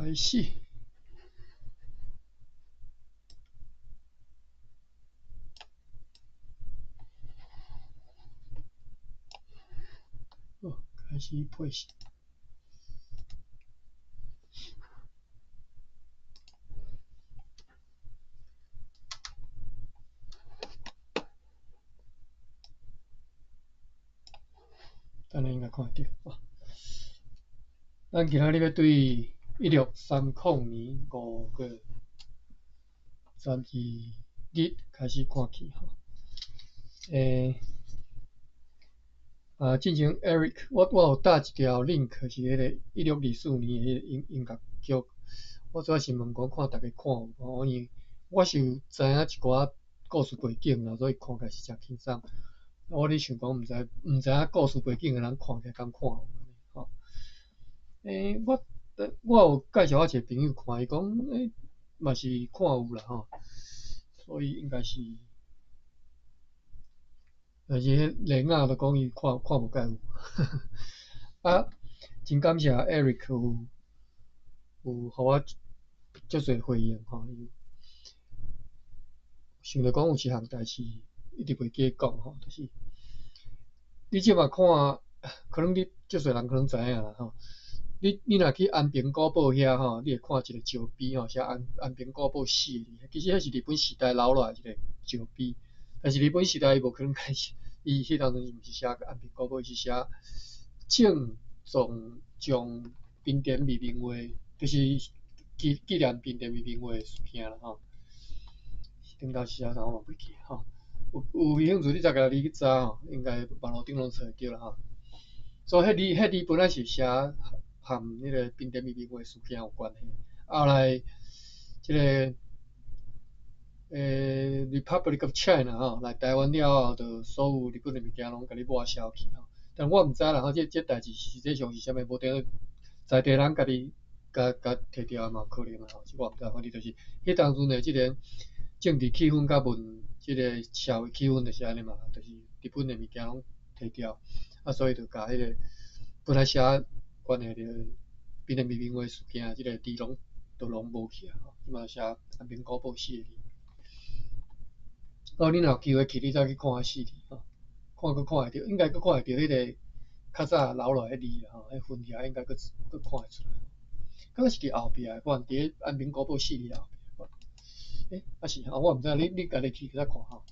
開始。好，開始配置。按呢應該看會著。咱今仔日欲對1630年5月12日開始看起吼。啊，進前 Eric，我有搭一條 link 是彼个1624年的彼个音樂劇，我主要是問講看逐家看有無，因為我是有知影一寡故事背景啦，所以看起來是誠輕鬆。我咧想講，毋知影故事背景的人看起來敢看有吼？我有介紹我一个朋友看，伊講嘛是看有啦吼，所以應該是，但是彼連仔就講伊看看無蓋有。啊，真感謝 Eric 有予我足濟回應吼，想著講有一項代誌一直袂記講吼，就是你這馬看，可能你足濟人可能知影啦吼。你若去安平古堡遐吼，你會看一個石碑吼，寫安平古堡四个字，其實彼是日本時代留落來一個石碑，但是日本時代伊無可能開始，伊彼當陣毋是寫安平古堡，伊是寫正宗將濱田未明話，就是紀念濱田未明話的事件啦吼。頂頭是寫啥我嘛袂記吼。有興趣你再家己去查吼，應該網路頂攏找會著啦吼。所以彼字彼字本來是寫和彼个濱田未明話事件有關係，後來這个Republic of China 吼來台灣了後，就所有日本的物件攏共你抹消去吼。但我毋知啦吼，這代誌實際上是啥物，無定在地人家己共摕著嘛有可能啦吼，這我毋知。反正就是彼當陣的這个政治氣氛佮問這个社會氣氛就是按呢嘛，就是日本的物件攏摕掉，啊，所以就共彼个本來寫關係著濱田未明話事件，這个字攏都攏無去啊，這馬寫安平古堡四个字。哦，你若有機會去，你再去看彼四字吼，看閣看會著，應該閣看會著彼个較早留落來彼字啦吼，彼痕跡應該閣閣看會出來。敢若是佇後壁的款，佇咧安平古堡四字後壁款。啊是吼，我毋知影，你家己去再看吼。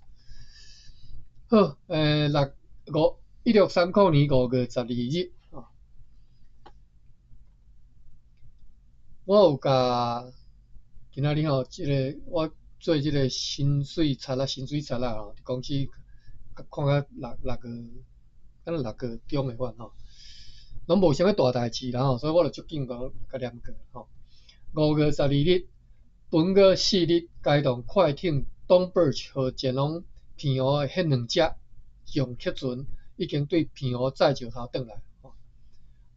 好，六五1630年5月12日，吼，我有共今仔日吼，這个我做這个薪水賊仔，薪水賊仔吼，佇公司看甲六個，敢若六月中的款吼，攏無啥物大代誌啦吼，所以我就足緊共共念過吼。5月12日，本月4日，該棟快艇東 Birch 號前往澎湖的彼兩隻楊克船已經對澎湖載石頭轉來吼。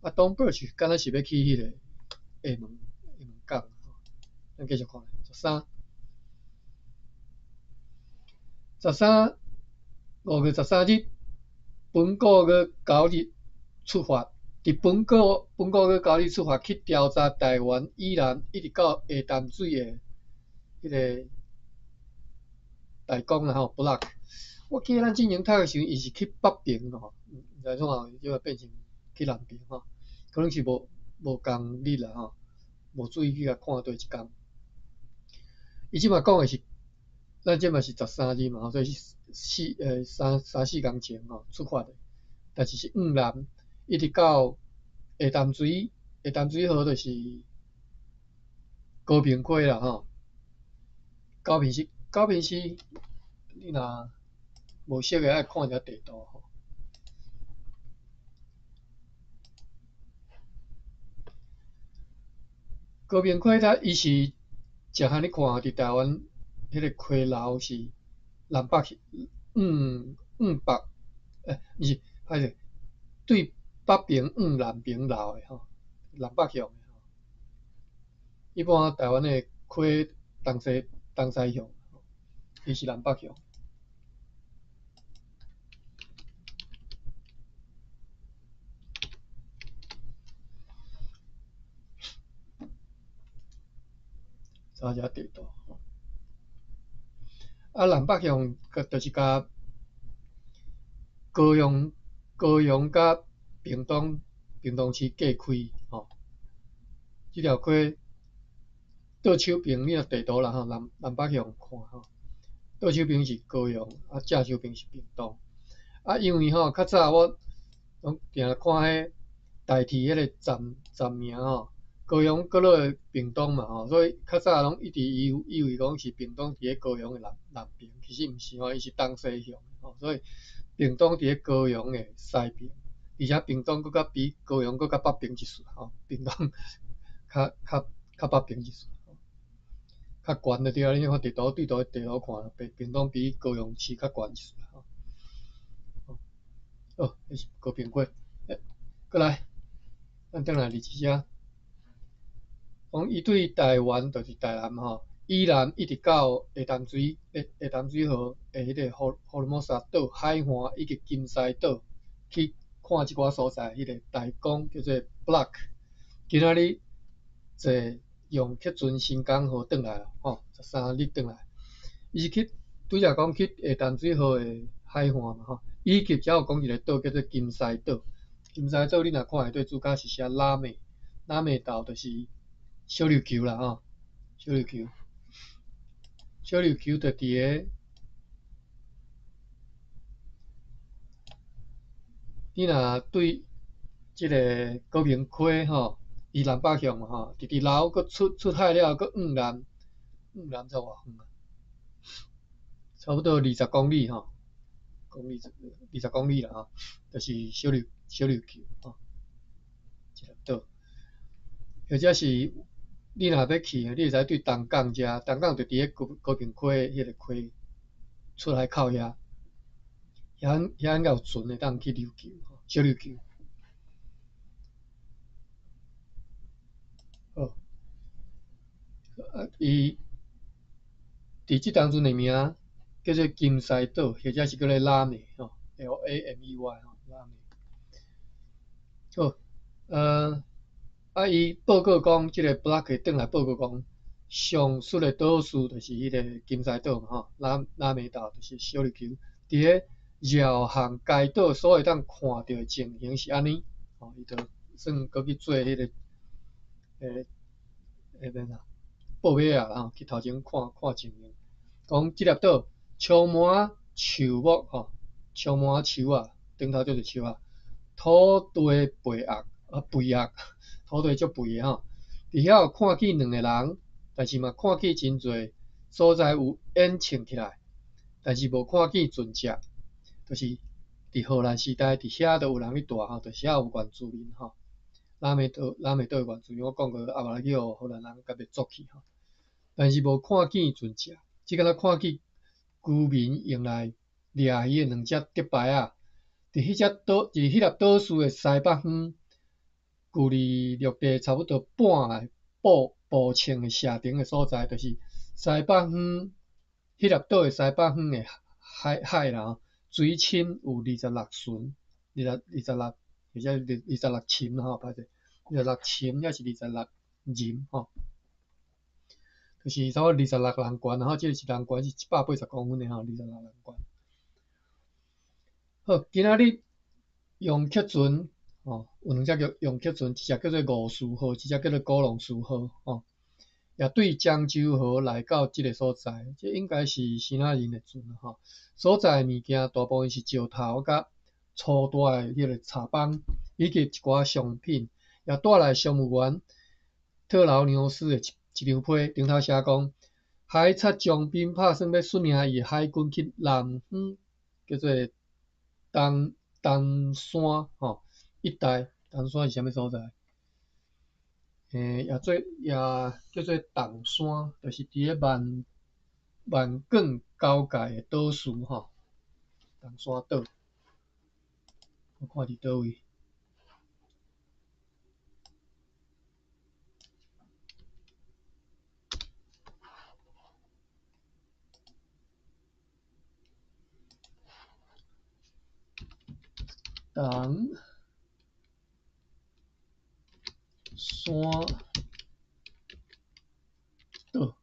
啊，東 Birch 敢若是欲去彼個廈門港吼。咱繼續看，13，13，5月13日，本個月9日出發，佇本個月9日出發去調查台灣以南一直到下淡水的彼個大港啦吼，block。我記得咱之前讀的時陣，伊是去北爿吼，毋知創啥這擺變成去南爿吼，可能是無仝日啦吼，無注意去共看佗一工。伊這擺講的是，咱這擺是十三日嘛吼，所以是三三四工前吼出發的，但是是往南一直到下淡水，下淡水河就是高屏溪啦吼。高屏溪，你若無熟的，愛看一下地圖吼。高屏溪它伊是食漢你看，佇台灣彼个溪流是南北向，往北，毋是，歹勢，對北爿往南爿流的吼，南北向的吼。一般台灣的溪東西向，伊是南北向。查一下地圖。啊，南北向就是共高雄佮屏東市隔開吼。這條溪倒手邊，你若地圖啦吼，南北向看吼，倒手邊是高雄，啊正手邊是屏東。啊，因為吼較早我攏定看彼代替彼個站名吼，高雄閣落屏東嘛吼，所以較早攏一直以為講是屏東佇咧高雄的南邊，其實毋是吼，伊是東西向吼，所以屏東佇咧高雄的西邊，而且屏東閣較比高雄閣較北邊一絲吼，屏東較北邊一絲，較懸就對啊！你看地圖對圖地圖看，屏東比高雄市較懸一絲吼。好，彼是高屏溪。閣來，咱轉來二這遮，講伊對台灣就是台南吼，以南一直到下淡水河的彼個福爾摩沙島海岸以及金獅島去看這寡所在，彼個大港叫做 Block。今仔日坐用客船新港號轉來吼，13日轉來，伊是去拄才講去下淡水河的海岸嘛吼，以及才有講一個島叫做金獅島。金獅島你若看內底主角是寫拉美，拉美島就是小琉球啦吼，小琉球，小琉球就佇个，你若對這个高屏溪吼，伊南北向嘛吼，直直流閣出海了，閣往南，往南才偌遠啊？差不多20公里吼，公里二十公里啦吼，就是小琉球吼，一个島。或者是你若欲去，你會使對東港遮，東港就佇咧高屏溪彼个溪出海口遐，遐應該有船會當去琉球，小琉球。好，啊，伊佇這當陣的名叫做金獅島，或者是叫做拉美吼，LAMEY 吼，拉美。好，啊，伊報告講，這个 Block 轉來報告講，上述的島嶼就是彼个金獅島嘛吼，拉美島就是小琉球，佇咧繞行該島所會當看著的情形是按呢，吼，伊就算閣去做彼个，彼个啥，報尾仔啦吼，去頭前看看情形，講這粒島充滿樹木吼，充滿樹仔，頂頭就是樹仔，土地肥沃啊肥沃。土地足肥的吼，佇遐有看見兩個人，但是嘛看見真濟所在有掩穿起來，但是無看見船隻，就是佇荷蘭時代佇遐都有人咧住吼，就是遐有原住民吼，拉美島的原住民，我講過後來去予荷蘭人共滅族去吼，但是無看見船隻，只敢若看見居民用來掠魚的兩隻竹排仔，佇彼隻島，佇彼粒島嶼的西北方。距離陸地差不多半个步程的射程的所在，就是西北方，彼粒島的西北方的海啦吼，水深有26巡，26，或者26深吼，歹勢，26深抑是26人吼，就是差不多26人懸，吼，這個一人懸是180公分的吼，26人懸。好，今仔日用客船。吼，有兩隻叫用客船，一隻叫做五樹號，一隻叫做古龍樹號，吼，也對漳州河來到這个所在，這應該是支那人的船吼。所在的物件大部分是石頭佮粗大的彼个柴枋，以及一寡商品，也帶來商務員特勞牛斯的一張批，頂頭寫講，海賊將兵拍算欲率領伊的海軍去南方，叫做東山吼。一帶，東山是啥物所在？也叫做东山，就是佇咧萬卷交界的島嶼吼，東山島。我看佇佗位？東山島，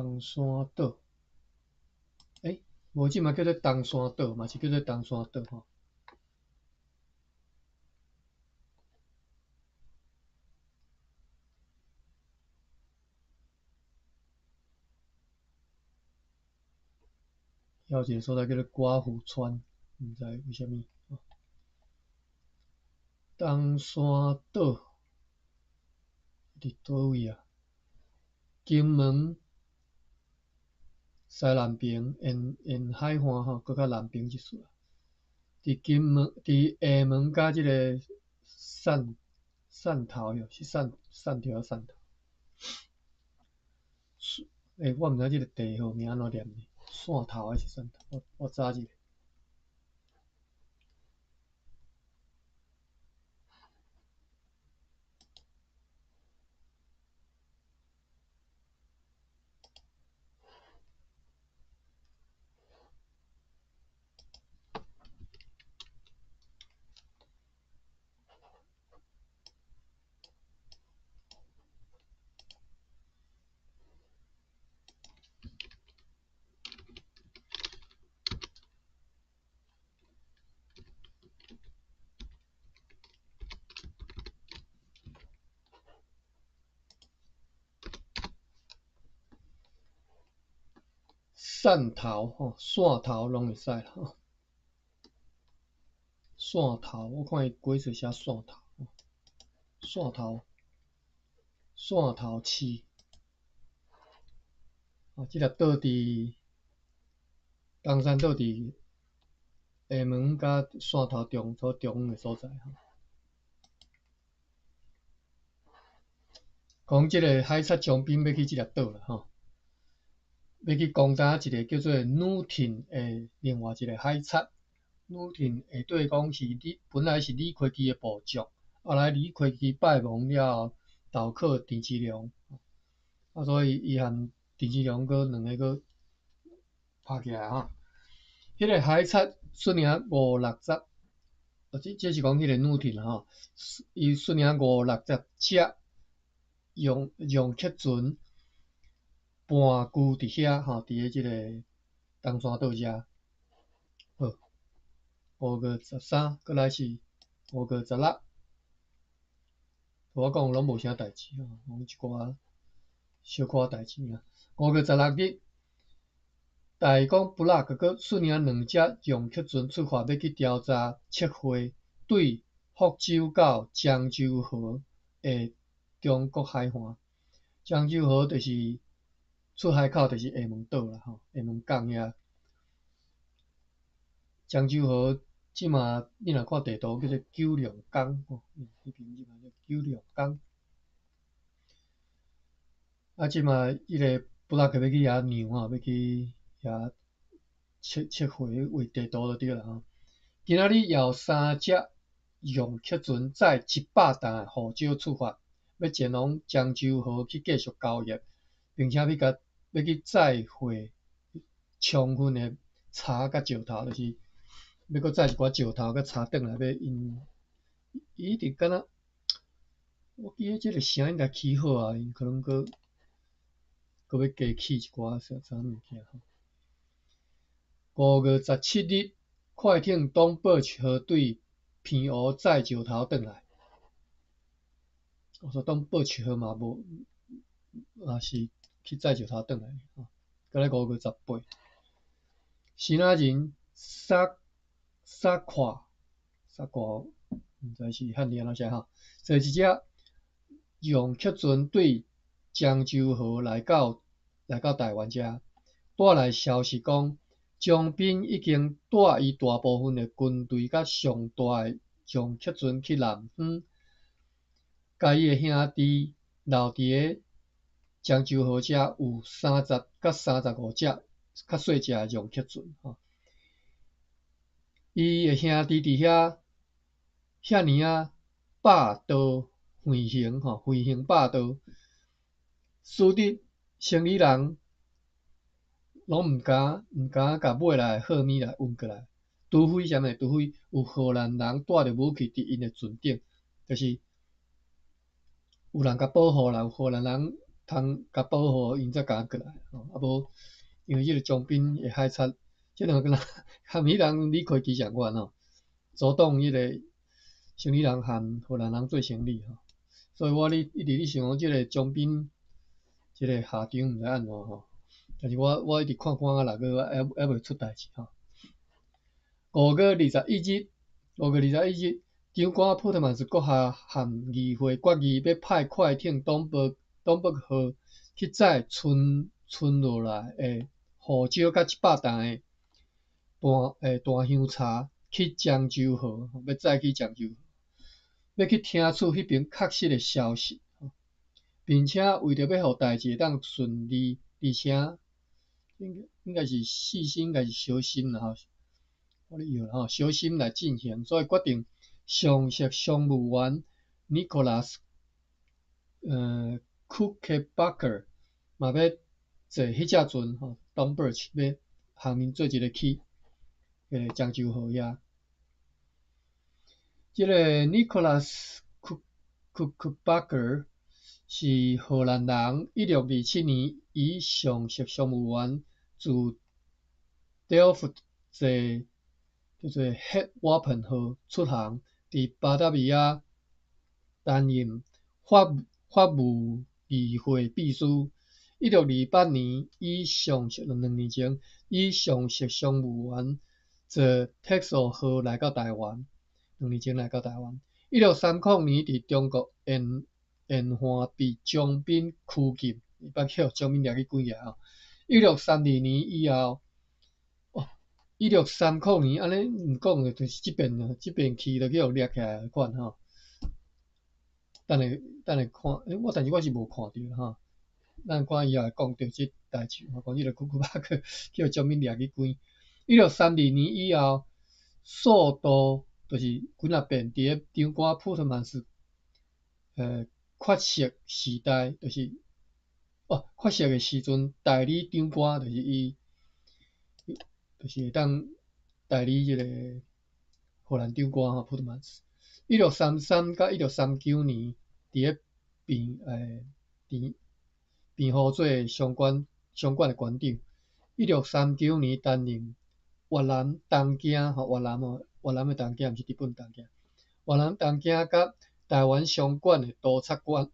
东山岛，欸，无這嘛叫做东山岛，嘛是叫做东山岛吼。遐有一个所在叫做寡妇川，毋知為啥物。東山島佇佗位啊？金門西南爿沿沿海岸吼，閣較南爿一絲。佇金門、佇廈門佮這個汕汕頭喲，是汕汕頭還汕頭？欸，我毋知這個地號名按怎念，汕頭還是汕頭？我我查一下。汕頭吼，汕頭攏會使啦吼。汕頭，我看伊鬼勢寫汕頭，汕頭，汕頭市。啊，這粒島佇東山島佇廈門佮汕頭中所中央的所在吼。講這個海賊將兵欲去這粒島啦吼。欲去攻打一个叫做努廷的另外一个海賊。努廷下底講是李，本來是李魁奇的部將，後來李魁奇敗亡了後，投靠鄭芝龍，啊，所以伊和鄭芝龍閣兩个閣拍起來吼。彼個海賊率領五六十，啊，這這是講彼個努廷吼，伊率領五六十隻用用客船。盤踞佇遐吼，佇咧這個東山島遮。好，5月13，閣來是5月16。我講攏無啥代誌吼，攏一寡小可代誌爾。5月16日，大公布拉克閣率領兩隻用客船出發，欲去調查測繪對福州到漳州河的中國海岸。漳州河就是出海口，就是廈門島啦吼，廈門港遐。漳州河這馬你若看地圖叫做九龍江吼，彼邊這馬叫九龍江。啊，這馬彼个布拉克欲去遐量吼，欲去遐測測繪畫地圖就對啦吼。今仔日也有三隻用客船載100擔的胡椒出發，欲前往漳州河去繼續交易，並且欲共欲去載貨充分的柴佮石頭，就是欲閣載一寡石頭佮柴轉來，欲𪜶伊一直敢若，我記得這个城應該起好啊，𪜶可能閣閣欲加起一寡啥啥物件吼。5月17日，快艇東寶號對澎湖載石頭轉來。我說東寶號嘛無，也是去載石頭轉來吼。閣來5月18，支那人沙沙垮沙垮，毋知是漢字按怎寫吼。坐一隻用客船對漳州河來到來到台灣遮，帶來消息講，張斌已經帶伊大部分的軍隊佮上大的用客船去南方，共伊的兄弟留佇个漳州河遮有30佮35隻較細隻的用客船吼。伊的兄弟佇遐遐爾仔霸道橫行吼，橫行霸道，使得生理人攏毋敢毋敢共買來的貨物來運過來，除非啥物？除非有荷蘭人帶著武器佇𪜶的船頂，就是有人共保護啦，有荷蘭人通共保護，𪜶才敢過來吼。啊無，因為這个長濱的海賊，這兩个敢若含彼人李逵機仝款吼，阻擋彼个生理人和荷蘭人做生理吼。所以我咧一直咧想講，這个長濱這个下場毋知按怎吼。但是我一直看看啊6月猶未出代誌吼。5月21日，5月21日，長官普特曼斯閣下和議會決議，欲派快艇東北號去載存存落來的胡椒佮100擔的大香茶去漳州號，欲載去漳州，欲去聽取彼爿確實的消息，並且為著欲予代誌會當順利，而且應該是細心，應該是小心啦吼，我咧搖吼，小心來進行，所以決定上席商務員尼可拉斯庫克巴克嘛欲坐彼隻船吼，東北欲和𪜶做一个去漳州號遐。這个尼可拉斯庫庫巴克是荷蘭人，1627年以上席商務員自德福坐叫做het Wapen號出航，佇巴達維亞擔任法務議會秘書。1628年以上席2年前，以上席商務員坐 Texel 號來到台灣，兩年前來到台灣。1630年佇中國延漢被張斌拘禁，伊捌去予張斌掠去關起來吼。1632年以後，哦，1630年按呢毋講的，就是這邊啊，這邊去就去予掠起來款吼。等下等下看，欸，但是我是無看著吼。咱看以後會講著這代誌，講這个庫庫巴克去予張斌掠去關。1632年以後，數度就是幾若遍佇咧長官普特曼斯缺席時代，就是哦缺席的時陣，代理長官就是伊，就是會當代理這个荷蘭長官吼普特曼斯。1633佮1639年，佇咧辯護做相關的館長。1639年擔任越南東京吼，越南哦，越南的東京，毋是日本東京。越南東京佮台灣商館的都察官。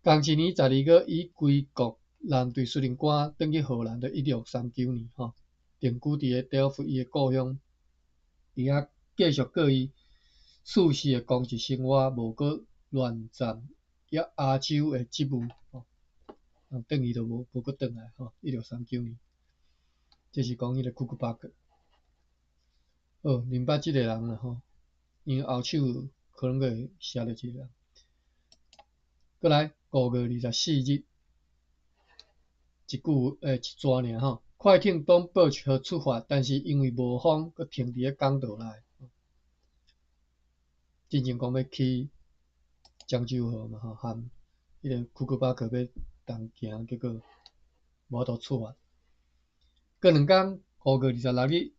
仝一年12月，以歸國艦隊司令官轉去荷蘭，就1639年吼，定居佇咧德福伊的故鄉，佇遐繼續過伊舒適的公職生活，無閣亂佔亞洲的職務吼，轉去就無閣轉來吼。1639年，這是講彼个庫庫巴克。好，認捌這个人啦吼，因為後手可能會寫著這个人。過來5月24日，一句一逝爾吼，快艇東北號出發，但是因為無風，閣停佇咧港道內。進前講欲去漳州號嘛吼，和彼个庫庫巴克欲同行，結果無法度出發。過兩工，5月26日，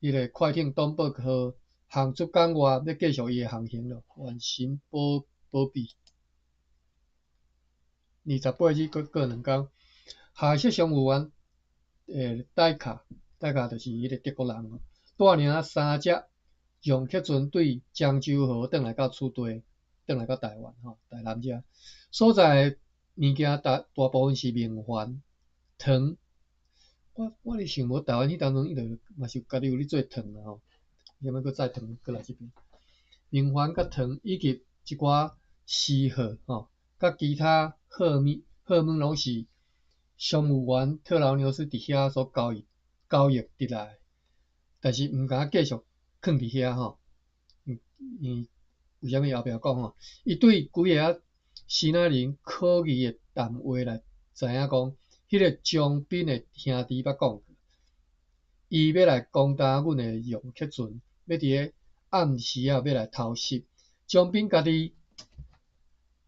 彼个快艇東北號航出港外，欲繼續伊的航行咯，願神保庇。28日，閣過兩工，下席商務員戴卡，戴卡就是彼个德國人，帶領三隻讓客船對漳州號轉來到此地，轉來到台灣吼，台南遮所在的物件大部分是明礬、糖。我咧想無台灣彼當陣伊就嘛是家己有咧做糖啦吼，啥物閣載糖過來這邊，明礬佮糖以及一寡絲貨吼，佮其他貨物貨物攏是商務員特勞紐斯佇遐所交易得來，但是毋敢繼續囥佇遐吼，因為啥物後壁講吼，伊對規个支那人可疑的談話來知影講，彼个張斌的兄弟捌講過，伊欲來攻打阮的讓客船，欲佇咧暗時仔欲來偷襲。張斌家己，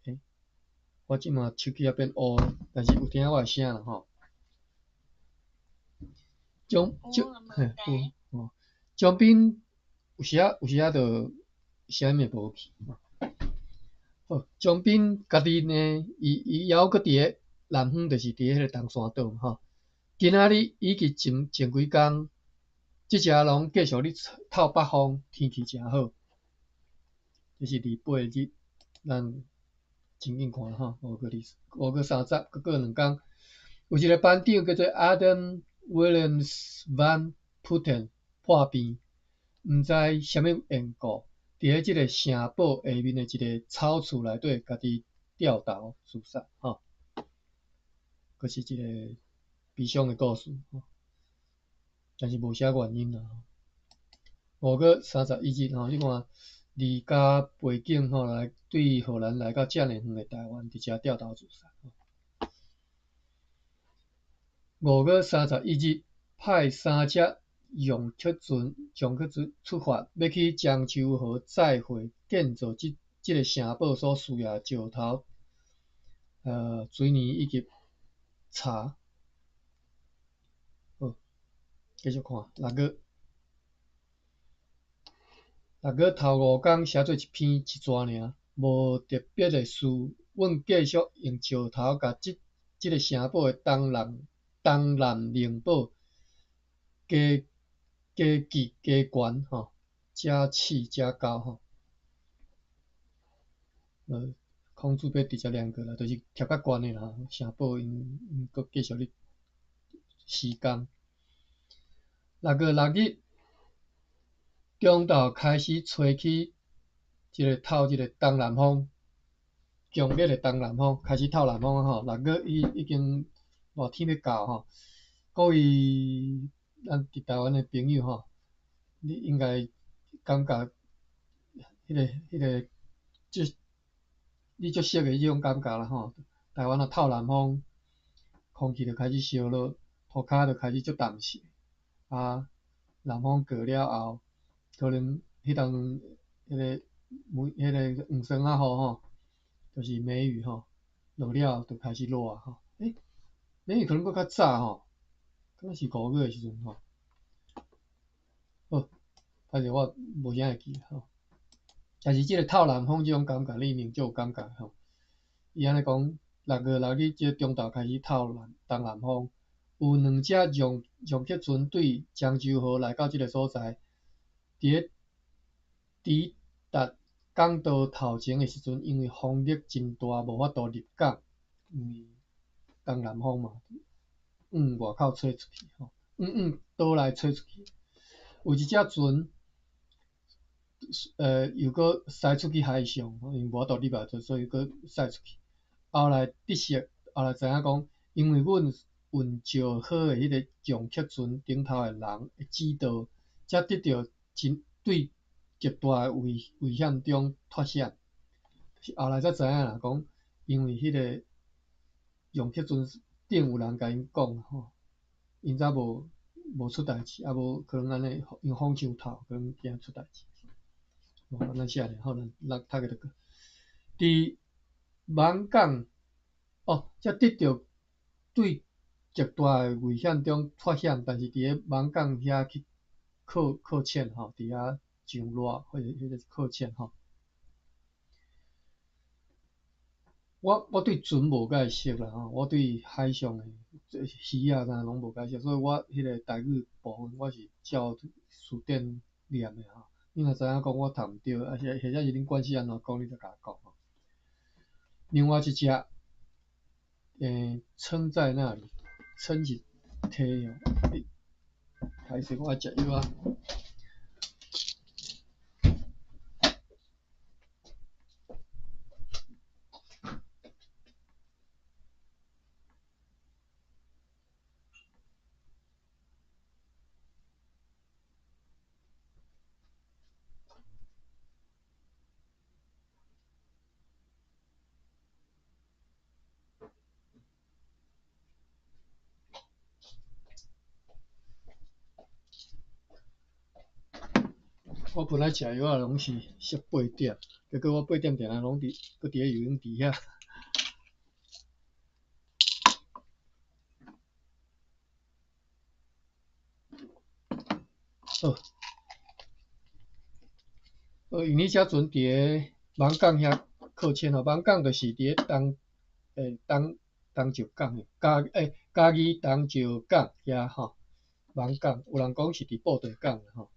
欸，我這馬手機仔變烏，但是有聽我的聲啦吼。張張嘿有吼，張斌有時仔就聲音會無去。好，张斌家己呢，伊伊犹阁伫个南方，就是伫彼个东山岛吼。今仔日以及前前几工，这遮拢继续咧透北风，天气诚好。这是28日，咱真紧看吼，5月2，5月30，阁过2工，有一个班长叫做 Adam Williams Van Putten 破病，毋知啥物缘故。伫咧这个城堡下面的一个草厝内底，家己吊头自杀，吼，阁是一个悲伤的故事，吼。但是无写原因啦。5月31日，吼，你看离家背景吼，来对荷兰来到遮尔远的台湾，伫遮吊头自杀。5月31日，派三只用客船，将客船出发，欲去漳州河载货建造这这个城堡所需要的石头、水泥以及柴。好，继续看六月，6月头5工写做一篇一纸尔，无特别的事。阮继续用石头共这这个城堡的东南东南棱堡加。加记加悬吼，加起加高吼，孔子欲直接念过来，就是贴较悬的啦，城堡𪜶𪜶阁继续咧施工。6月6日，中昼开始吹起这个透这个东南风，强烈的东南风，开始透南风吼。六月已已经热天欲到吼，各位。咱伫台湾的朋友吼，你应该感觉彼个彼个足你足熟的彼种感觉啦吼。台湾若透南风，空气就开始烧热，涂跤就开始足澹湿。啊，南风过了后，可能彼当阵彼个梅彼个黄霜仔雨吼，就是梅雨吼，落了就开始热吼。欸，梅雨可能阁较早吼。敢若是5月的时阵吼，好，歹势我无啥会记吼。但是这个透南风这种感觉，你一定足有感觉吼。伊按呢讲，6月6日这个中昼开始透南东南风，有两只上上客船对漳州河来到这个所在，伫咧抵达港道头前的时阵，因为风力真大，无法度入港，因为东南风嘛。往外口吹出去吼，往往岛内吹出去。有一只船，又阁驶出去海上，因为无法度入来，所以阁驶出去。后来得悉，后来知影讲，因为阮运石好的彼个强客船顶头的人的指导，才得著真对极大的危危险中脱险。后来才知影啦，讲因为彼个强客船。顶有人共𪜶讲吼，𪜶才无无出代志，啊无可能按呢，因为风伤透，可能惊出代志。哦，咱写咧，好，咱咱读个就过。伫艋港，哦，才得著对极大的危险中脱险，但是伫咧艋港遐去搁搁浅吼，伫遐上热或者彼个搁浅吼。我我对船无介熟啦吼，我对海上的这鱼仔啥拢无介熟，所以我彼个台语部分我是照词典念的吼。你若知影讲我读毋著，啊或或者是恁关系按怎讲，你才共我讲吼。另外一只，撑在那里，撑是提哦，歹势我爱食药仔。我本来食药仔拢是设八点，结果我八点定定拢伫，阁伫咧游泳池遐。好，因为彼只船伫咧艋港遐搁浅吼，艋舺就是佇咧东诶东东石港，嘉义东石港遐吼，艋舺有人講是佇布袋港吼。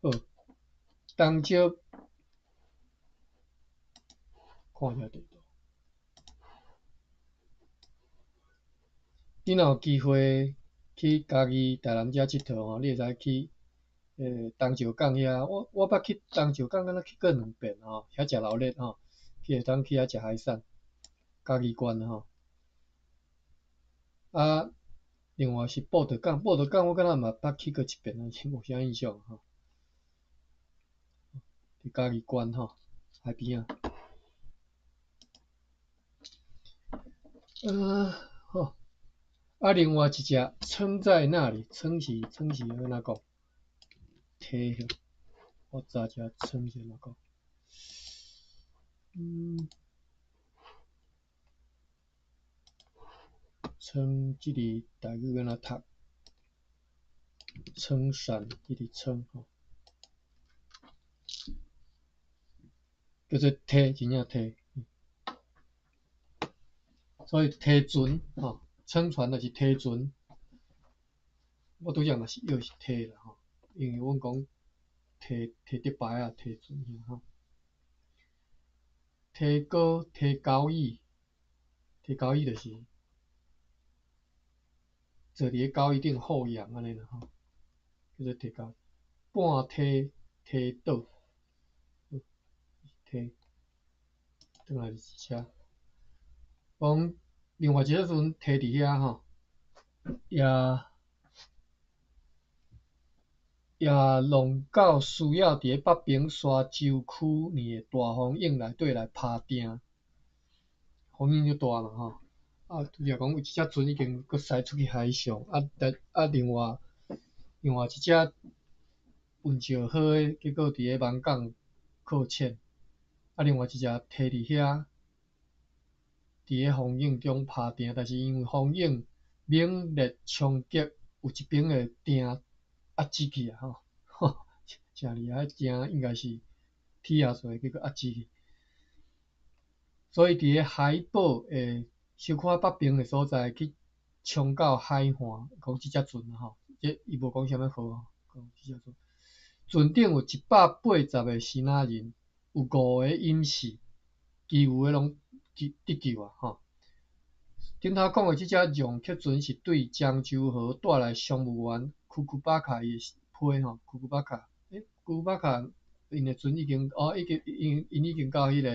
好，東石看一下地圖。你若有機會去嘉義、台南遮𨑨迌吼，你會使去東石港遐。我捌去東石港，敢若去過兩遍吼，遐食老熱吼，去會當去遐食海產，嘉義縣吼。啊，另外是布袋港，布袋港我敢若嘛捌去過一遍，但是無啥印象吼。佇嘉義縣吼，海邊仔。好。啊，另外一隻撐在那裡，撐是按怎講？提，我查一下撐是按怎講。撐這字台語按怎讀？撐傘，這字撐吼，叫做提，真正提。所以提船吼。撐船就是提船，我拄才嘛是臆是提啦吼，因為阮講提提竹排仔提船吼。提高提高椅，提高椅就是坐佇咧交椅頂好養按呢啦吼，叫做提高。半提提倒，提，轉來是遮，講。另外一隻船提佇遐吼，也弄到需要佇咧北爿沙洲區呢的大風湧內底來拍碇，風湧足大嘛吼，啊，拄才講有一隻船已經閣駛出去海上，啊，但啊，另外一隻運石好的，結果佇咧艋舺擱淺，啊，另外一隻提佇遐。佇咧風湧中拍碇，但是因為風湧猛烈衝擊，有一邊的碇壓死去啊！吼，誠厲害，碇應該是鐵仔做，結果壓死去。所以佇咧海寶的小可北邊的所在去衝到海岸，講這隻船吼，這伊無講啥物號，講這隻船。船頂有180個支那人，有五個隱士，其餘的攏得救啊！吼，頂頭講的這隻浪客船是對漳州河帶來商務員庫庫巴卡伊的批吼，庫庫巴卡，庫庫巴卡𪜶的船已經哦，已經𪜶已經到彼個，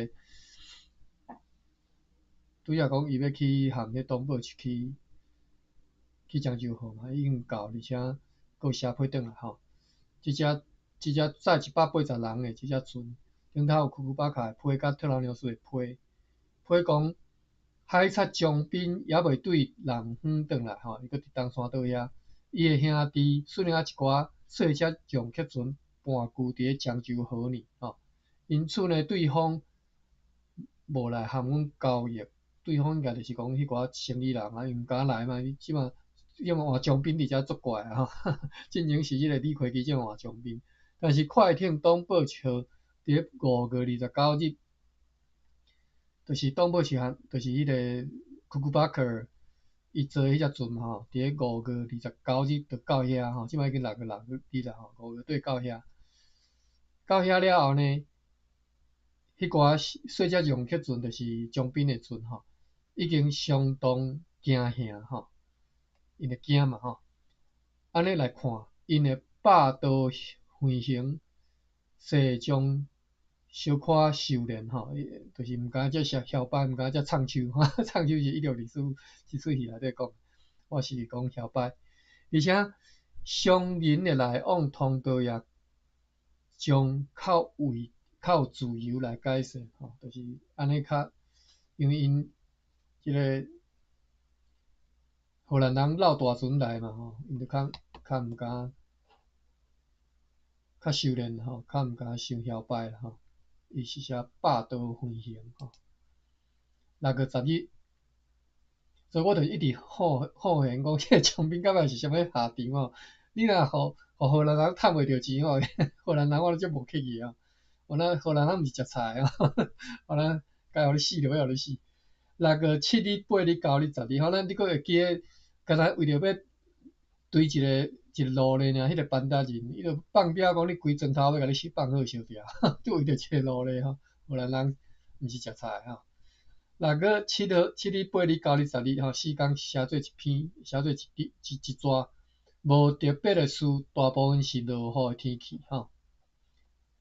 拄才講伊欲去和彼東寶去漳州河嘛，已經到，而且閣有寫批轉來吼。這隻載180人的這隻船，頂頭有庫庫巴卡的批，佮特勞牛斯的批。批講海賊將兵猶未對人遠轉來吼，伊閣佇東山島遐，伊的兄弟率領一寡細隻浪客船盤踞佇咧漳州河呢吼，因此呢，對方無來和阮交易，對方應該就是講彼寡生意人啊，伊毋敢來嘛，伊這馬這馬換將兵佇遮作怪啊吼，進前是彼個李魁基這換將兵，但是快艇東寶一號佇咧5月29日。就是東寶是含，就是彼個庫庫巴克，伊坐彼隻船吼，佇咧5月29日就到遐吼，這擺已經6月6日啦吼，5月底到遐。到遐了後呢，彼寡細隻浪客船就是將兵的船吼，已經相當驚嚇吼，𪜶會驚嘛吼。按呢來看，𪜶的霸道橫行，勢將小可收斂吼，就是毋敢遮囂擺，毋敢遮唱秋，唱秋是1624這齣戲內底講，我是講囂擺。而且商人的來往通道也將較為較有自由來改善吼，就是按呢較，因為𪜶這个荷蘭人繞大船來嘛吼，𪜶就較較毋敢較收斂吼，較毋敢傷囂擺啦吼。伊是寫霸道橫行吼。6月10日，所以我就一直好好玄講，這个將兵到尾是啥物下場吼？你若予荷蘭人趁袂著錢吼，荷蘭人我都足無客氣啊！原來荷蘭人毋是食菜的吼，荷蘭該予你死就欲予你死。6月7日、8日、9日、10日吼，咱你閣會記得，敢若為著欲追一个一个路咧爾，彼个班達人，伊就放表講你規磚頭欲共你放好燒掉，就為著一个路咧吼。荷蘭人毋是食菜的吼。6月7號、7日、8日、9日、10日吼，4工寫做一篇，寫做一一一一逝，無特別的事，大部分是落雨的天氣吼。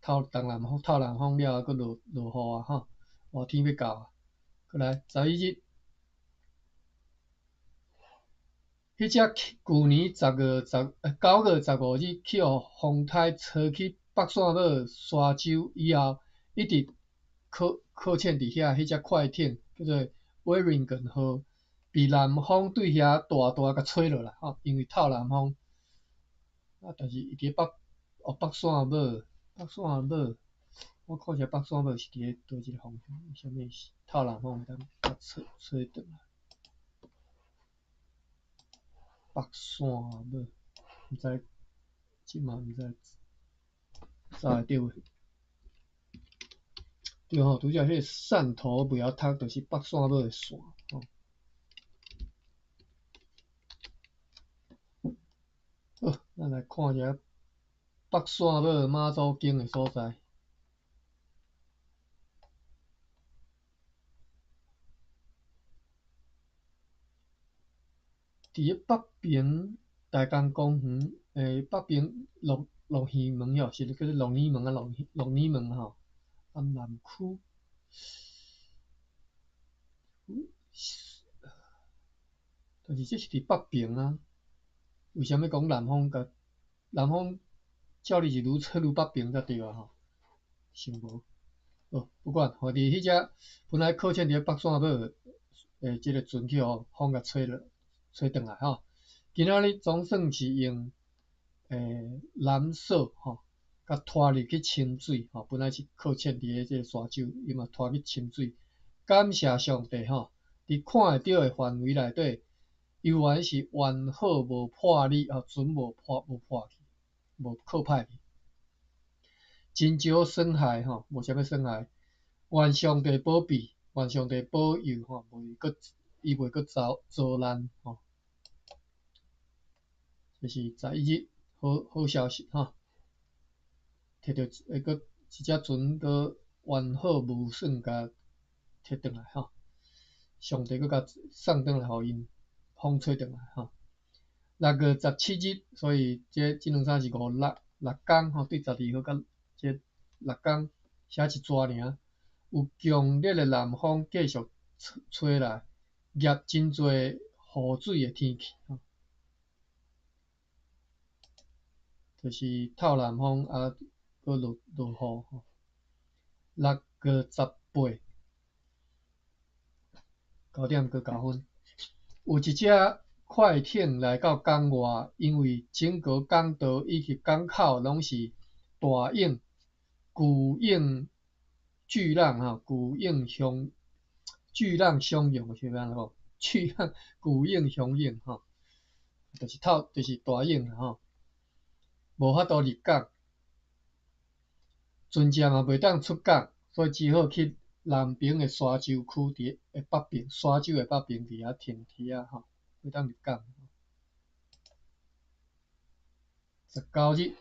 透東南風，透南風了後，閣落落雨啊吼，熱天欲到啊。閣來11日，彼隻舊年10月十9月15日去予風颱吹去北線尾沙洲以後，一直擱擱淺佇遐，彼隻快艇叫做威靈頓號，被南風對遐大大共吹落來吼，因為透南風。啊，但是伊佇北哦北線尾，北線尾，我看者北線尾是佇咧佗一个方向，啥物是透南風會當共吹吹轉來？北線尾，毋知，這嘛毋知查會著無？對吼，拄則彼個汕頭袂曉讀，就是北線尾的線吼。好，咱來看一下北線尾媽祖宮的所在。佇咧北平大江公園，北平鹿鹿耳門吼，是叫做鹿耳門啊，鹿鹿耳門吼，啊南區。但是這是佇北平啊，為啥物講南方共南方照理是愈吹愈北平才對啊吼？想無？好，不管，吼，佇彼隻本來擱淺佇咧北線尾的這个船去予風共吹落。吹轉來吼，今仔日總算是用纜索吼，共拖入去深水吼，本來是擱淺佇咧這个沙洲，伊嘛拖去深水。感謝上帝吼，佇看會著的範圍內底，猶原是完好無破裂吼，船無破無破去，無靠歹去，真少損害吼，無啥物損害。願上帝保庇，願上帝保佑吼，袂閣伊袂閣遭遭難吼。這是11日好好消息吼，摕著會閣一隻船閣完好無損，共摕轉來吼。上帝閣共送轉來予𪜶，風吹轉來吼。6月17日，所以這這兩三是五六六工吼，對12號到這六工寫一逝爾，有強烈的南風繼續吹吹來，夾真濟雨水的天氣吼。就是透南風啊，閣落落雨吼。6月18，9點閣9分，有一隻快艇來到港外，因為整個港道以及港口攏是大湧、巨湧、巨浪吼，巨湧洶巨浪洶湧，是欲按怎講？巨浪巨湧洶湧吼，就是透，就是大湧啦吼。無法度入港，船隻嘛袂當出港，所以只好去南爿的沙洲區，佇的北爿，沙洲的北爿佇遐停佇遐吼，袂當入港。19日，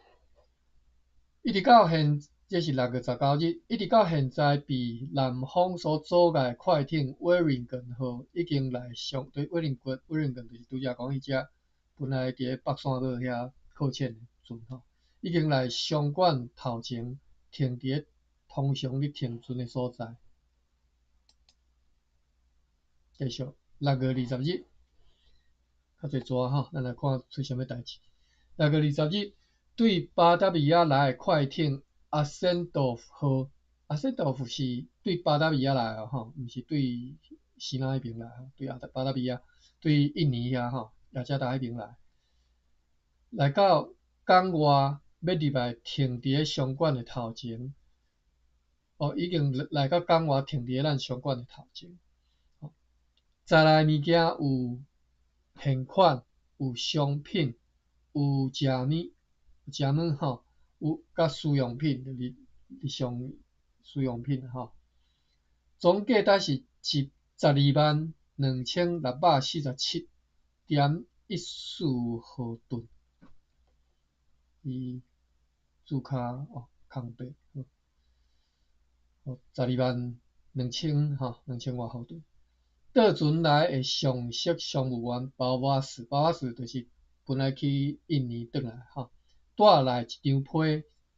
一直到現，這是6月19日，一直到現在，被南風所阻礙的快艇威靈頓號已經來上，對威靈頓，威靈頓就是拄則講彼隻本來佇咧北線尾遐擱淺的船吼，已經來商館頭前停佇咧通常咧停船的所在。繼續，6月20日，較濟逝吼，咱來看出啥物代誌。6月20日，對巴達維亞來的快艇阿森多夫號，阿森多夫是對巴達維亞來的吼，毋是對希臘彼邊來，對阿巴達維亞，對印尼遐吼，雅加達彼邊來，來到港外，欲入來停佇咧商館的頭前，哦，已經來到港外停佇咧咱商館的頭前。載來物件有現款，有商品，有食物，食物吼，有佮使用品，就是日常使用品吼。總價值是122,647.14毫噸。伊註卡哦，空白，哦，十二萬兩千吼，兩千外毫噸。倒船來的上席商務員鮑瓦斯，鮑瓦斯就是本來去印尼轉來吼，帶來一張批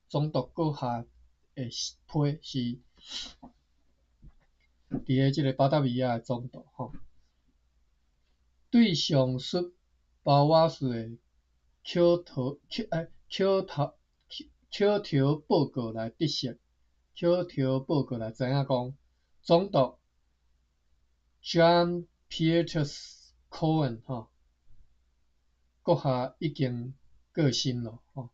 總督閣下的批是佇咧這个巴達維亞的總督吼。對上述鮑瓦斯的口頭口哎口頭口頭報告來得悉，口頭報告來知影講，總督 Jan Pietersz Coen 吼，閣下已經過身咯吼。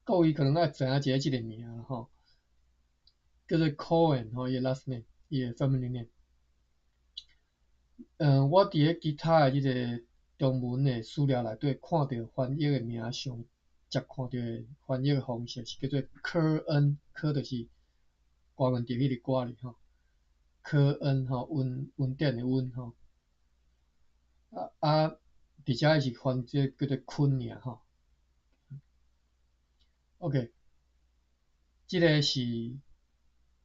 各位可能愛知影一下這个名吼，叫做 Coen 吼，伊的 last name，伊的 family name。我佇咧其他的這个中文的資料內底看著翻譯的名上，捷看著的翻譯的方式是叫做科恩，科就是柯文哲彼个歌哩吼，科恩吼，恩恩典的恩吼。啊，佇遮是翻這叫做坤爾吼。OK，這个是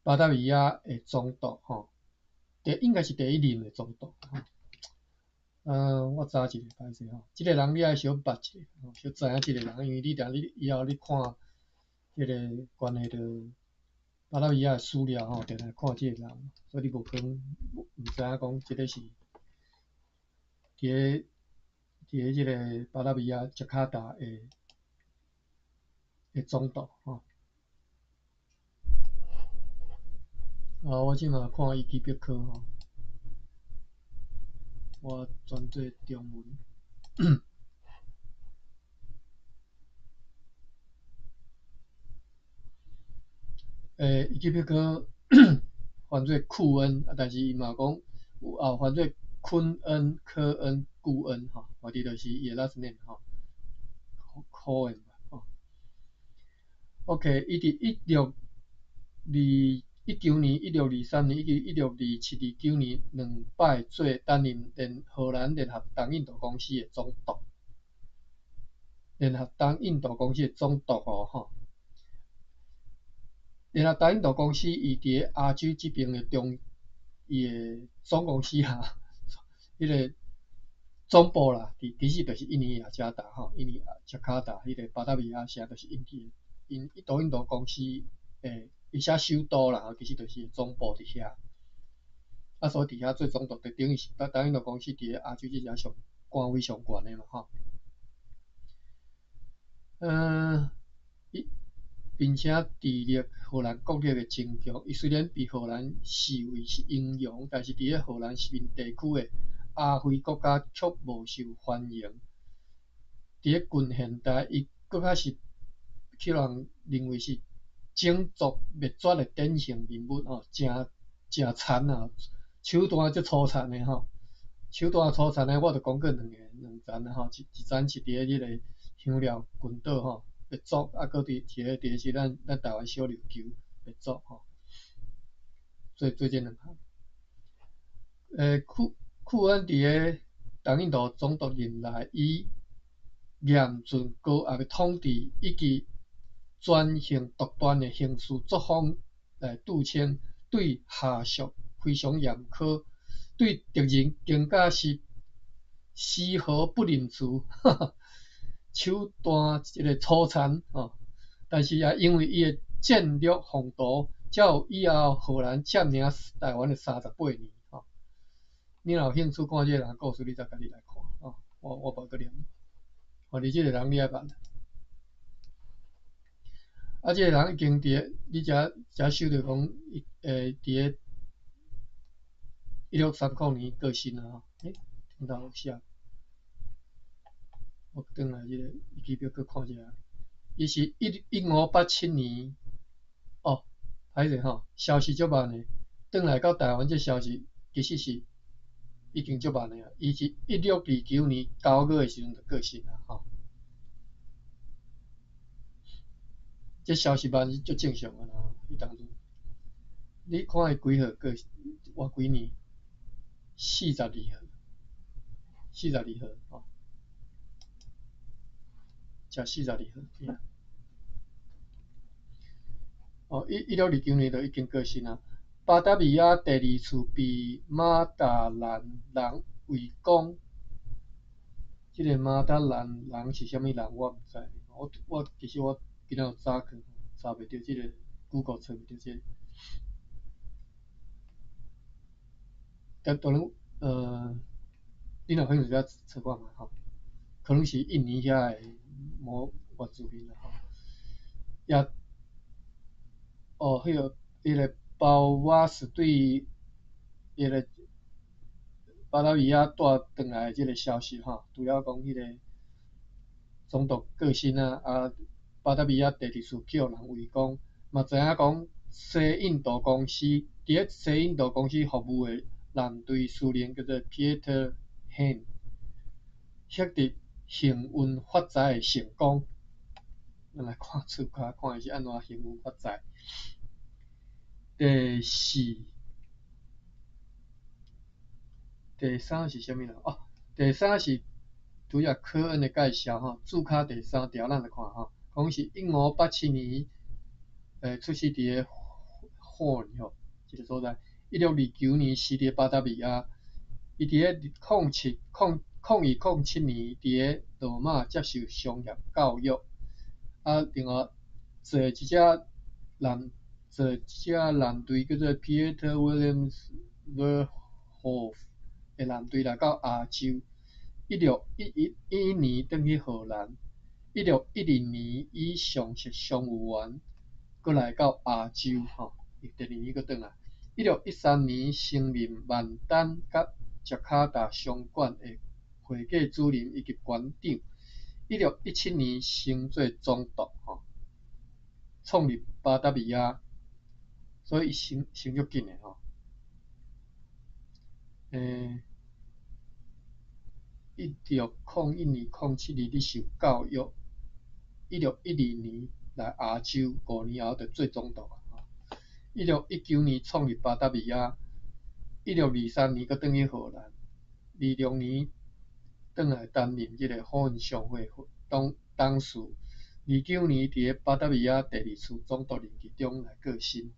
巴達維亞的總督吼，應該是第一任的總督吼。我查一下歹勢吼，這个人你愛小捌一下，小知影這个人，因為你定你以後你看這个關係著巴達維亞的史料吼，定定看這个人，所以你無可能毋知影講這个是佇咧這个巴達維亞雅加達的總督吼。啊，我這馬看維基百科吼，我轉做中文。維基百科翻做庫恩，啊，但是伊嘛講有啊翻做昆恩、科恩、顧恩吼，反正就是伊的 last name 吼，科恩吼。OK，伊佇1629年、1623年以及1627、29年兩擺做擔任荷蘭聯合東印度公司的總督。聯合東印度公司的總督哦吼。聯合東印度公司伊佇咧亞洲這邊的中，伊的總公司哈，彼个總部啦，佇其實就是印尼雅加達吼，印尼雅加達彼个巴達維亞城就是𪜶佇𪜶東印度公司的，伊寫首都啦，其實就是總部佇遐。啊，所以佇遐做總督，就等於是東印度公司佇咧亞洲這遮上官位上懸的嘛吼。伊並且致力荷蘭國力的增強。伊雖然被荷蘭視為是英雄，但是佇咧荷蘭殖民地區的亞非國家卻無受歡迎。佇咧近現代，伊閣較是去人認為是種族滅絕的典型人物吼，誠誠殘啊，手段足粗殘的吼，手段粗殘的，我就講過兩個兩層啊吼，一層是佇咧彼個香料群島吼滅族，啊，閣佇一个佇是咱台灣小琉球滅族吼，做做這兩項。庫恩佇咧東印度總督任內，伊嚴峻高壓的統治以及專橫獨斷的行事作風來著稱，對下屬非常嚴苛，對敵人更加是絲毫不仁慈，手段這个粗殘吼。但是也因為伊的戰略風度，才有以後荷蘭佔領台灣的38年吼。你若有興趣看這个人故事，你再家己來看吼。我無閣念。哦，你這个人你愛捌？啊，這个人已經佇咧，你遮遮收著講，佇咧1630年過身啊吼。頂頭有寫。我轉來這个維基百科看一下，伊是1587年，哦，歹勢吼，消息足慢的，轉來到台灣這消息其實是已經足慢的啊。伊是1629年9月的時陣就過身啊吼。這消息嘛是足正常的啦，彼當陣。你看伊幾號過活幾年？42號，42號吼，才42號。哦，1629年就已經過身啊。巴達維亞第二次被馬達蘭人圍攻。這个馬達蘭人是啥物人？我毋知。我其實我今仔有查過，查袂著這个，Google 找袂著這个。但當然，你若有興趣再找看覓吼，可能是印尼遐的某原住民啦吼。也，哦，彼个包瓦斯對彼个巴達維亞帶轉來的這个消息吼，除了講彼个總督過身啊，啊，巴達維亞第二次去予人圍攻，嘛知影講西印度公司佇咧西印度公司服務的艦隊司令叫做 Pieter Heyn，獲得幸運發財的成功。咱來看字卡，看伊是按怎幸運發財。第四、第三是啥物人？哦，第三是拄才科恩的介紹吼，字卡第三條咱來看吼，講是1587年，出世佇个 Hoorn 吼，這个所在。1629年死佇巴達維亞，伊佇咧0107年佇咧羅馬接受商業教育，啊，另外坐一隻艦隊叫做 Pieter Willemsz Verhoef 的艦隊來到亞洲。1611年轉去荷蘭，1612年以上席商務員，閣來到亞洲吼，伊第二年閣轉來。1613年升任萬丹佮雅加達商館的會計主任以及館長。1617年升做總督吼，創立巴達維亞，所以伊升升足緊的吼。1601年、07年咧受教育，1612年來亞洲，5年後就做總督啊。1619年創立巴達維亞，1623年閣轉去荷蘭，26年轉來擔任這个好運商會董董事，29年佇咧巴達維亞第二次總督任期中來過身。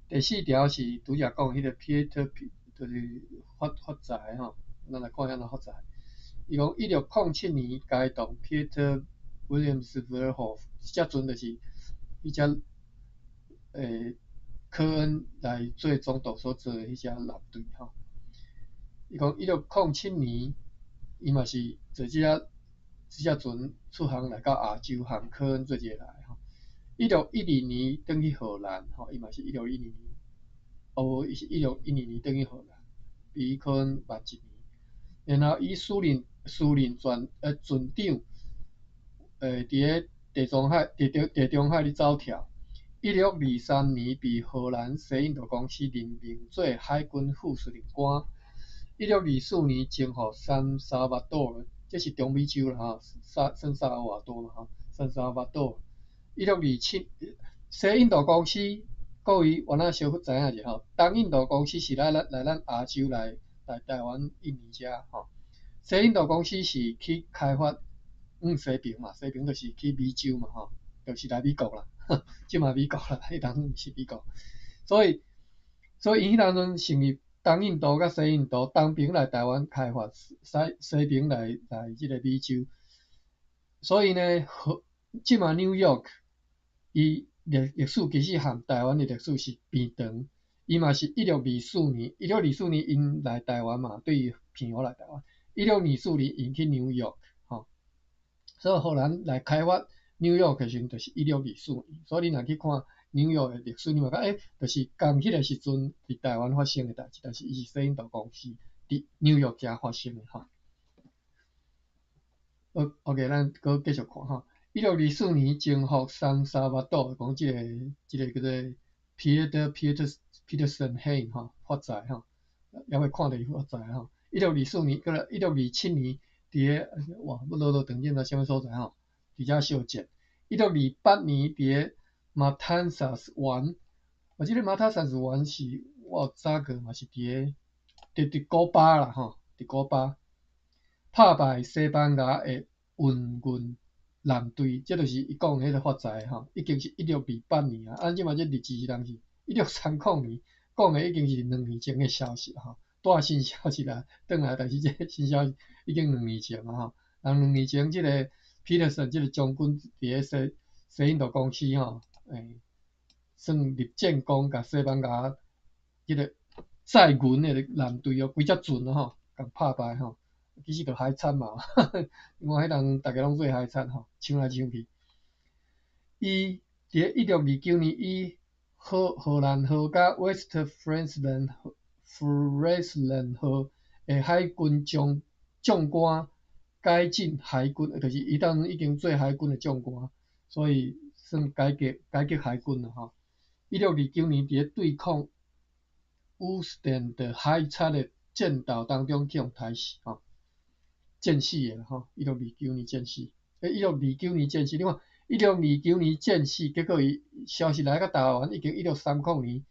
第四條是拄才講彼个 Pieter，就是發發財吼，咱來看按怎發財。伊講1607年該動 Pieter Willemsz Verhoef，這陣就是彼隻科恩來做總督所做的彼隻艦隊吼。伊講1607年，伊嘛是坐這隻船出航來到亞洲，和科恩做伙來吼。1612年轉去荷蘭吼，伊嘛是1612年，哦無，伊是1612年轉去荷蘭，比科恩慢一年。然後以私人船長，佇咧地中海、地中地中海咧走跳。1623年被荷蘭西印度公司任命做海軍副司令官。1624年征服聖薩瓦多，這是中美洲啦吼，聖薩爾瓦多嘛吼，聖薩瓦多。1627，西印度公司，各位原來小可知影者吼，東印度公司是來咱亞洲來台灣、印尼遮吼，西印度公司是去開發西爿嘛，西爿就是去美洲嘛吼，就是來美國啦，這馬美國啦，彼當陣毋是美國，所以𪜶彼當陣成立東印度佮西印度，東爿來台灣開發，西爿來這个美洲，所以呢，這馬 New York 伊歷史其實和台灣的歷史是變長，伊嘛是一六二四年，一六二四年𪜶來台灣嘛，對澎湖來台灣，1624年𪜶去紐約，吼，所以荷蘭來開發紐約的時陣就是一六二四年，所以你若去看紐約的歷史，你嘛感覺就是仝彼个時陣佇台灣發生的代誌，但是伊是西印度公司佇紐約遮發生的吼。好，OK，咱閣繼續看吼。1624年征服聖薩瓦多，講這个叫做 Pieter Pieterszoon Heyn 吼發財吼，猶未看著伊發財吼。一六二四年，閣來1627年，佇咧哇，欲落落長，這毋知啥物所在吼，佇遮相戰。1628年，佇个馬坦薩斯灣，哦，這個馬坦薩斯灣是我有查過嘛，是佇古巴啦吼，佇古巴拍敗西班牙的運銀艦隊，這就是伊講的彼個發財吼，已經是1628年啊，啊，這馬這日子是當時1630年，講的已經是兩年前的消息吼，帶新消息來轉來，但是這個新消息已經兩年前啊吼，人兩年前這個彼得森這個將軍佇个西印度公司吼，算立戰功，共西班牙這個載銀的艦隊哦，規隻船吼，共拍敗吼，其實就海賊嘛，因為彼人逐家攏做海賊吼，搶來搶去。伊佇1629年，以荷蘭號佮 West Friesland 號的海軍將官改進海軍，就是伊當已經做海軍的將官，所以算改革海軍啦吼。1629年，佇咧對抗烏斯頓的海賊的戰鬥當中去予刣死吼，戰死的吼。一六二九年戰死，一六二九年戰死，你看一六二九年戰死，結果伊消息來到台灣已經1630年，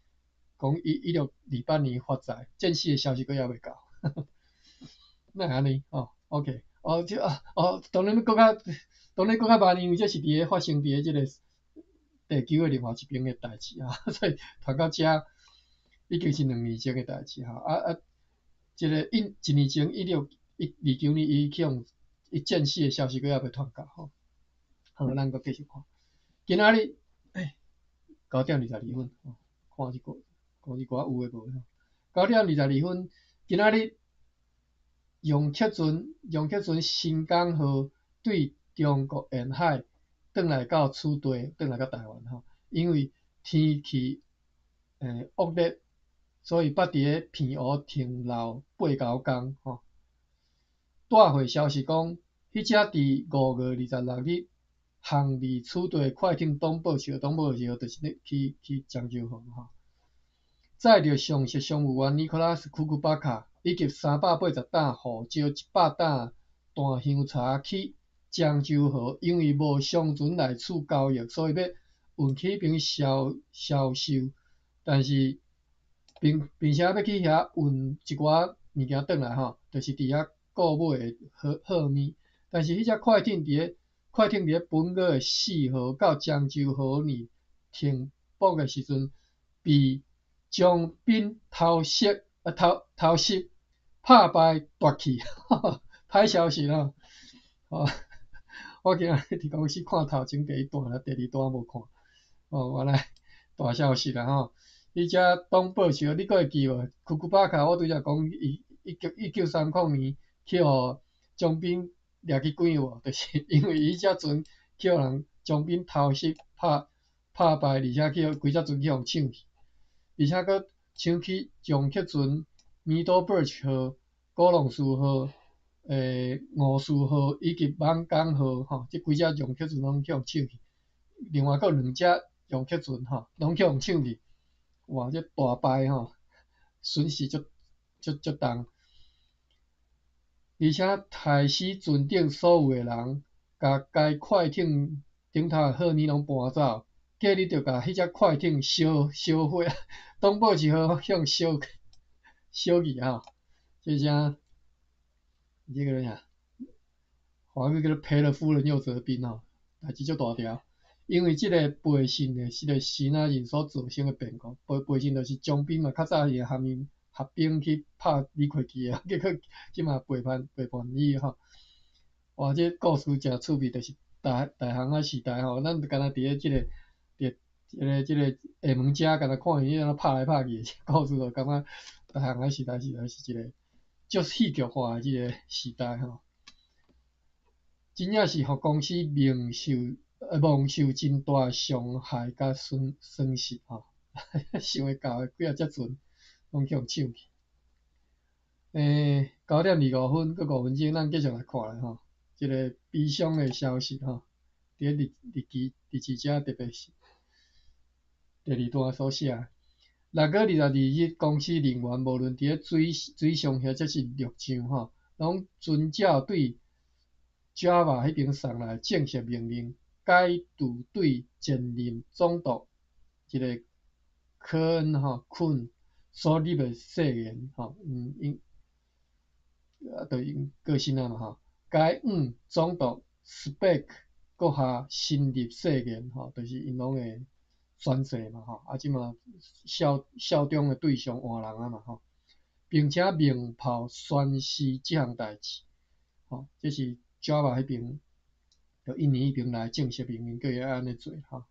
講伊1628年發財，戰死的消息閣猶未到，哪會按呢？哦，OK，哦，這啊，哦，當然閣較，當然閣較慢，因為這是佇咧發生佇咧這個地球的另外一邊的代誌啊，所以傳到遮已經是兩年前的代誌吼，啊，這個一年前1629年伊去予伊戰死的消息閣猶未傳到吼。好，咱閣繼續看。今仔日，9點22分，看這個，看這歌有的無吼。9點22分，今仔日楊克船新港號對中國沿海轉來到此地，轉來到台灣吼。因為天氣惡劣，所以捌佇咧澎湖停留八九工吼。帶回消息講，彼隻佇5月26日航離此地的快艇東寶號，東寶號就是咧去漳州號吼，載著上席商務員尼可拉斯庫庫巴卡以及380擔胡椒、100擔檀香茶去漳州號，因為無商船來此交易，所以欲運去彼邊銷售，但是並且欲去遐運一寡物件轉來吼，就是佇遐購買的貨物，但是彼隻快艇佇咧本月4號到漳州號呢停泊的時陣，被將兵偷襲拍敗奪去，歹消息啦！哦，我今日佇公司看頭前第一段啦，第二段無看。哦，原來大消息啦吼！彼隻東寶號，你閣會記無？庫庫巴卡，我拄才講伊1930年去予將兵掠去關有無？就是因為伊隻船去予人將兵偷襲拍敗，而且去予規隻船去予搶去，而且閣搶去楊克船、米多貝號、古龍斯號、吳斯號以及艋舺號，吼，這幾隻楊克船攏去予搶去。另外閣有兩隻楊克船，吼，攏去予搶去。哇！這大敗吼，損失足足足重。而且刣死船頂所有的人，共該快艇頂頭的貨物攏搬走，隔日就共彼隻快艇燒毀，東寶一號向燒去吼，這聲這個啥？華語叫做賠了夫人又折兵吼，代誌足大條。因為這個背信的，這個支那人所造成的變故，背信就是將兵嘛，較早伊含𪜶合兵去拍李魁基的，結果這馬背叛伊吼。哇，這故事誠趣味，就是大航海時代吼，咱敢若佇咧這個廈門遮，敢若看伊按怎拍來拍去，故事就感覺大航海時代是一個足戲劇化的這個時代吼。真正是予公司蒙受真大傷害佮損失吼，想會到的幾仔隻船攏去予搶去。9點25分閣5分鐘，咱繼續來看咧吼，這個悲傷的消息吼，佇咧日誌遮特別是第二段所寫。6月22日，公司人員無論佇咧水上或者是陸上吼，攏遵照對 Java 彼邊送來的正式命令，解除對前任總督這个科恩吼昆所立的誓言吼，𪜶啊，就𪜶過身啊嘛吼，改往總督 Speke 閣下新立誓言吼，就是𪜶攏會宣誓嘛吼，啊，這馬效忠的對象換人啊嘛吼，並且鳴炮宣示這項代誌，吼，這是 Java 彼爿，就印尼彼爿來正式命令叫伊愛按呢做吼，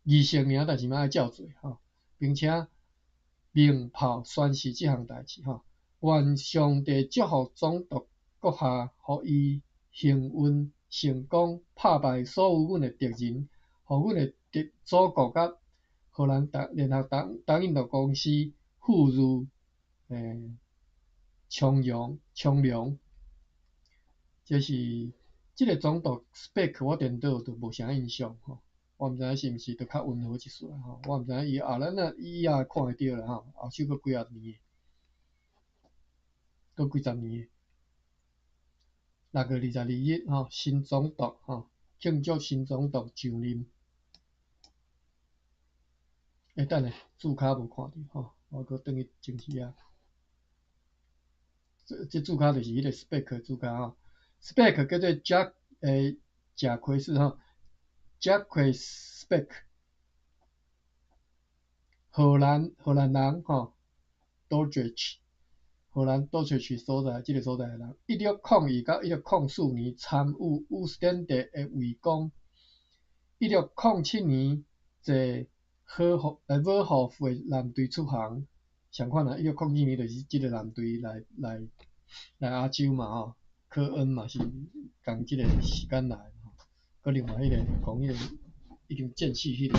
儀式爾，但是嘛愛照做吼，並且鳴炮宣示這項代誌吼，願上帝祝福總督閣下，予伊幸運成功，拍敗所有阮的敵人，予阮的敵祖國佮荷蘭東聯合東東印度公司富裕昌榮昌隆。這是這个總督 Speke 我顛倒就無啥印象吼，我毋知影是毋是就較溫和一絲吼，我毋知影伊後咱啊伊也看會著啦吼，後手閣幾仔年，閣幾十年。6月22日吼，新總督吼，慶祝新總督上任。等下，字跤無看著吼，我閣轉去前一頁。這字跤就是彼个 Speke 字跤吼，Speke 叫做 Jack 賈奎斯吼，Jacques Speke，荷蘭人吼，Dordrecht，荷蘭 Dordrecht 所在，這个所在的人，1601到1604年參與烏斯坦德的圍攻，1607年坐沃霍夫的艦隊出航，仝款啊，1607年就是這个艦隊來亞洲嘛吼，科恩嘛是仝這个時間來吼，閣另外彼个講彼个已經戰死彼个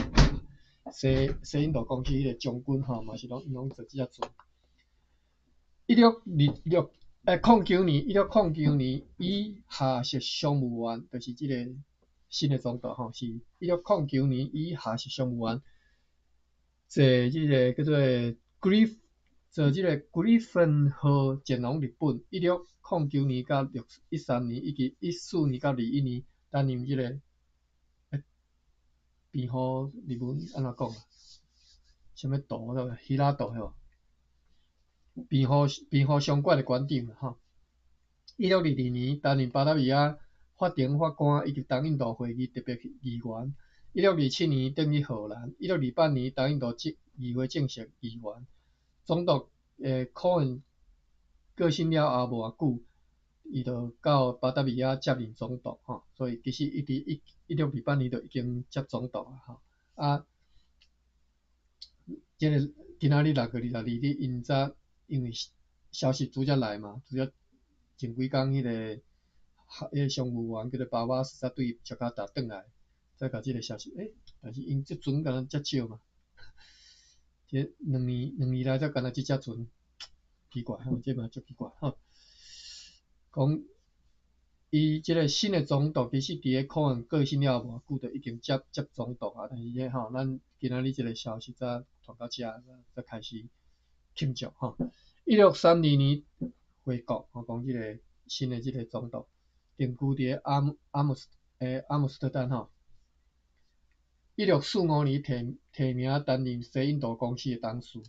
西印度公司彼个將軍吼，嘛是攏𪜶攏坐這隻船。1626，09年，1609年以下屬商務員，就是這个新的總督吼，是1609年以下屬商務員坐這个叫做 Griff，坐這个 Griffin 號前往日本。1609年到613年以及14年到21年擔任這个辯護日文按怎講啊？啥物道對無？希拉道對無？辯護商館的館長吼。1622年擔任巴達維亞法庭法官以及東印度會議特別議員。1627年轉去荷蘭。1628年東印度議會正式議員。總督科恩過身了後無偌久，伊就到巴達維亞接任總督吼，所以其實伊佇1628年就已經接總督啊吼。啊，這个今仔日6月22日，𪜶才因為消息拄才來嘛，拄才前幾工彼个商務員叫做巴瓦斯才對雅加達轉來，才共這个消息。但是𪜶這船敢若遮少嘛？這兩年來才干焦這隻船，奇怪吼，這嘛足奇怪吼。講伊這个新的總督其實佇咧可能過身了無偌久，就已經接總督啊。但是這吼，咱今仔日這个消息才傳到遮，才開始慶祝吼。1632年回國，吼，講這个新的這个總督定居佇咧阿姆斯特丹吼。1645年提名擔任西印度公司的董事。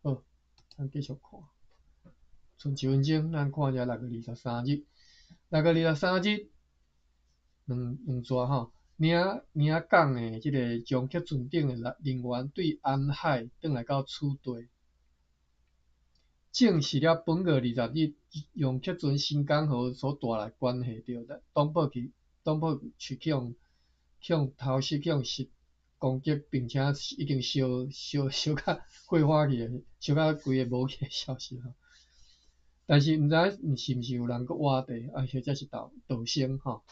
好，咱繼續看。賰一分鐘，咱看一下六月二十三日。六月二十三日，兩逝吼，領港的這个楊克船頂的人員對安海轉來到此地，證實了本月20日楊克船新港號所帶來關係著東寶區去予偷襲去予襲攻擊，並且已經燒甲火化去的，燒甲規个無去的消息吼。但是毋知影是毋是有人閣挖地，啊，或者是盜升吼。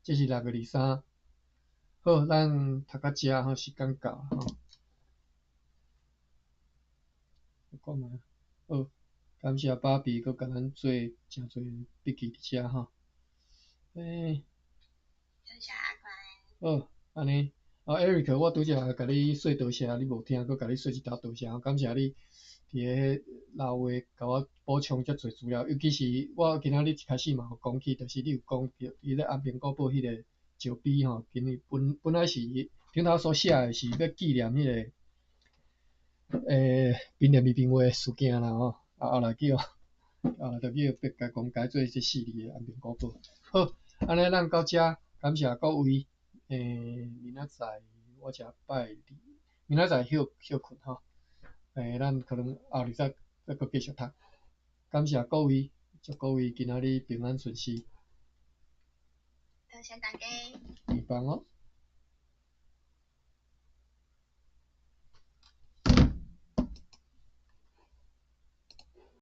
這是6月23。好，咱讀到遮吼，時間到吼。我講啊，好，感謝芭比閣共咱做誠濟筆記佇遮吼。多謝阿關。好，按呢，啊，Eric，我拄才共你說多謝，你無聽，閣共你說一道多謝，感謝你。伫个老话共我補充遮濟資料，尤其是我今仔日一開始嘛有講起，就是你有講著佇咧安平古堡彼個石碑吼，今日本來是頂頭所寫的是欲紀念彼個緬甸移民會事件啦吼，啊後來叫後來就叫別改講改做這四字的安平古堡。好，按呢咱到遮，感謝各位。明仔載我才拜二，明仔載歇歇睏吼。咱可能後日再閣繼續讀。感謝各位，祝各位今仔日平安順遂。多謝大家。拜拜哦。